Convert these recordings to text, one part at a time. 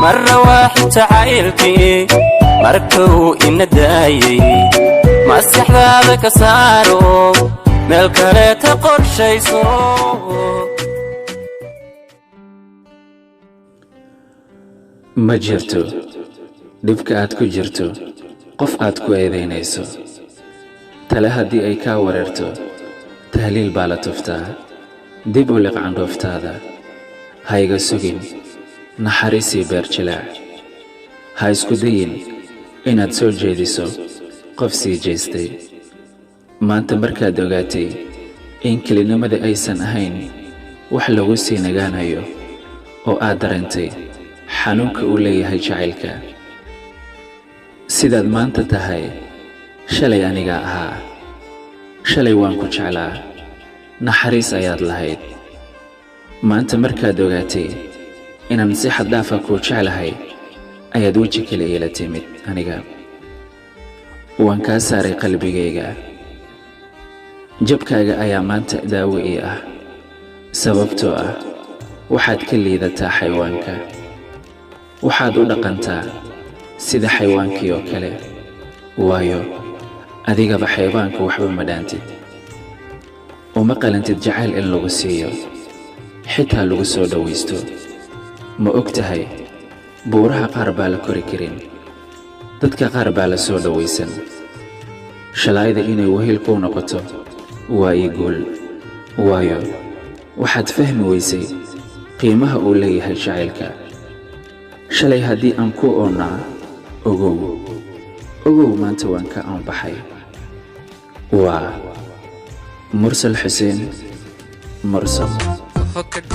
Marna waaxid jacaylkii marka uu ina daayey, maskaxdaada ka saaro, meel kaleeta qorshayso. Ma jirto dhibka aad ku jirto qof aad ku eedaynayso. Tale haddii ay kaa wareerto, tahliil baa la tuftaa. Dib u liq candhuuftaada. Ha iga sugin naxariisii beer jilaac. Ha isku dayin inaad soo jeediso qof sii jeestay. Maanta markaad ogaatay in kelinimada aysan ahayn wax lagu sii nagaanayo, oo aad dareentay xanuunka uu leeyahay jacaylka. Sidaad maanta tahay shalay anigaa ahaa. Shalay waan ku jeclaa, naxariis ayaad lahayd. Maanta markaad ogaatay inaan si xad dhaafa kuu jeclahay, ayaad weji kale iila timid aniga. Waan kaa saaray qalbigayga. Jabkaaga ayaa maanta daawo ii ah, sababtoo ah waxaad ka liidataa xayawaanka. Waxaad u dhaqantaa sida xayawaankii oo kale, waayo adigaba xayawaanka waxba ma dhaantid. Uma qalantid jacayl in lagu siiyo, xitaa lagu soo dhowaysto. Ma og tahay buuraha qaar baa la kori karin, dadka qaar baa la soo dhowaysan. Shalaayda inay wehel kuu noqoto waa ii guul, waayo waxaad fahmi weysay qiimaha uu leeyahay jacaylka. Shalay haddii aan ku oonnaa, ogow, ogow, maanta waan ka oonbaxay. Waa Mursal Xuseen Mursal.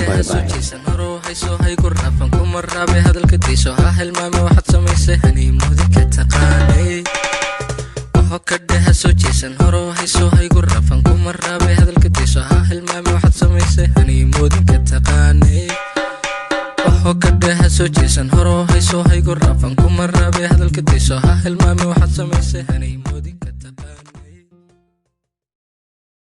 Bye bye. Haygu raafan kuma raabe, hadalka dayso, ha hilmaame waxaad samaysay, haniimoodi ka taqaanay. Oho kadhe, ha soo jeesan, horo hayso, haygu raafan kuma raabe, hadalka dayso, ha hilmaame waxaad samaysay, haniimoodin ka taqaanay. Oho kadhe, ha soo jeesan, horo hayso, haygu raafan kuma raabe, hadalka dayso, ha hilmaame waxaad samaysay, haniimoodin ka taqaanay.